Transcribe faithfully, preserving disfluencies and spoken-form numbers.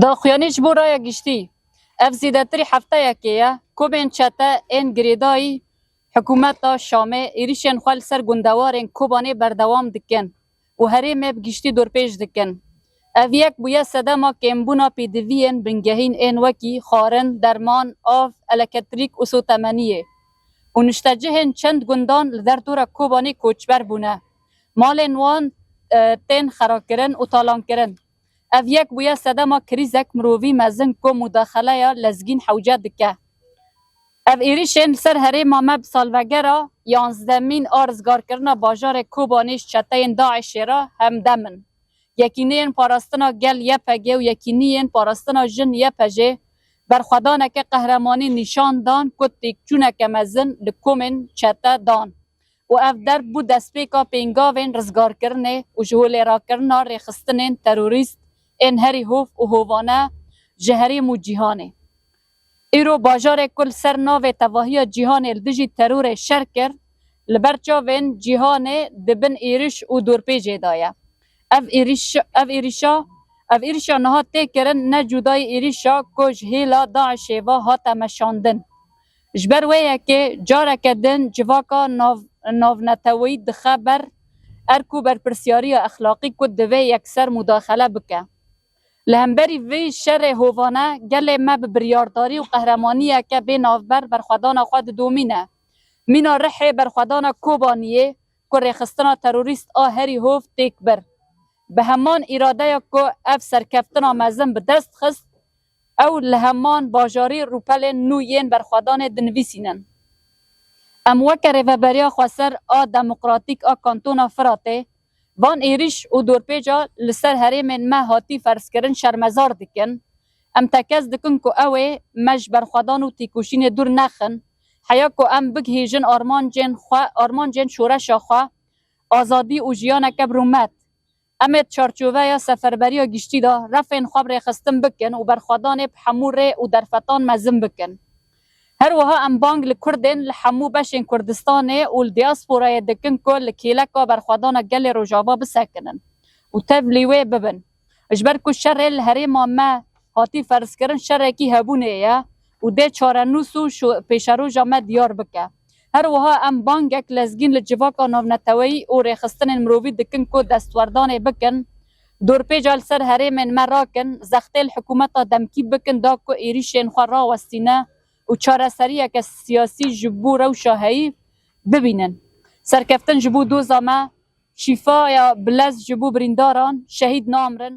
Daxuyanî ji bo raya giştî. Ev zêdetirî hefteyekê ye ku bên çete ên girêdayî hikûmeta Şamê êrişên xwe li ser gundewarên Kobanê berdewam dikin û herêmê bi giştî dorpêç dikin. Ev yek bûye sedema kêmbûna pêdiviyên bingehîn ên wekî xwarin, derman, av, elektrîk û sotemeniyê. Û niştecihên çend gundan li derdora Kobanê koçber bûne. Malên wan, e, tên xerakirin û talankirin. Ev yek bûye sedema krîzek mirovî mezin ku mudaxeleya lezgîn hewce dike. Ev êrişên li ser herêma me bi salvegera yanzdemîn a rizgarkirina bajarê Kobanê ji çeteyên DAIŞê re hemdem in. Yekîneyên Parastina Gel Y P G û Yekîneyên Parastina Jin Y P J berxwedaneke qehremanî nîşan dan ku têkçûneke mezin li komên çete dan û ev derb bû destpêka pêngavên rizgarkirinê û ji holê rakirina rêxistinên terorîst ên herî hov û hovane ji herêm û cîhanê. Îro bajarê ku li ser navê tevahiya cîhanê li dijî terorê şer kir, li ber çavên cîhanê di bin êriş û dorpêcê de ye. Ev êriş, ev êrişa, ev êrişa niha tê kirin ne cudayî êrişa ku ji hêla DAIŞê ve hate meşandin. Ji ber wê yekê careke din civaka nav-, navneteweyî dixe ber erk û berpirsiyariya exlaqî ku divê yekser mudaxele bike. Li hemberî vê şerê hovane gelê me bi biryardarî û qehremaniyeke bê navber berxwedana xwe didomîne. Mîna Rihê berxwedana Kobaniyê ku rêxistina terorîst a herî hov têk bir. Bi heman îradeya ku ev serkeftina mezin bi dest xist, ew li heman bajarî rûpelên nû yên berxwedanê dinivîsînin. Em weke Rêveberiya Xweser a Demokratîk a Kantona Firatê van êrîş û dorpêca li ser herêmên me hatî ferzkirin şermezar dikin. Em tekez dikin ku ew ê me ji berxwedan û têkoşînê dûr nexin, heya ku em bigihîjin armancên xwe, armancên şoreşa xwe, azadî û jiyaneke bi rûmet. Em ê di çarçoveya seferberiya giştî de refên xwe bi rêxistin bikin û berxwedanê bi hemû rê û derfetan mezin bikin. Her wiha em bang li Kurdên li hemû beşên Kurdistanê û li diasporayê dikin ku li kêleka berxwedana gelê Rojava bisekinin û tevlî wê bibin. Ji ber ku şerê li herêma me hatî ferzkirin şerekî hebûnê ye û dê çarenûs û şo-, pêşeroja me diyar bike. Her wiha em bangek lezgîn li civaka navneteweyî û rêxistinên mirovî dikin ku destwerdanê bikin, dorpêca li ser herêmên me rakin, zextê li hikûmeta demkî bikin da ku êrîşên xwe rawestîne û çareseriyeke siyasî ji bo rewşa heyî bibînin. Serkeftin ji bo doza me, şîfaya bilez ji bo birîndaran, şehîd namrin,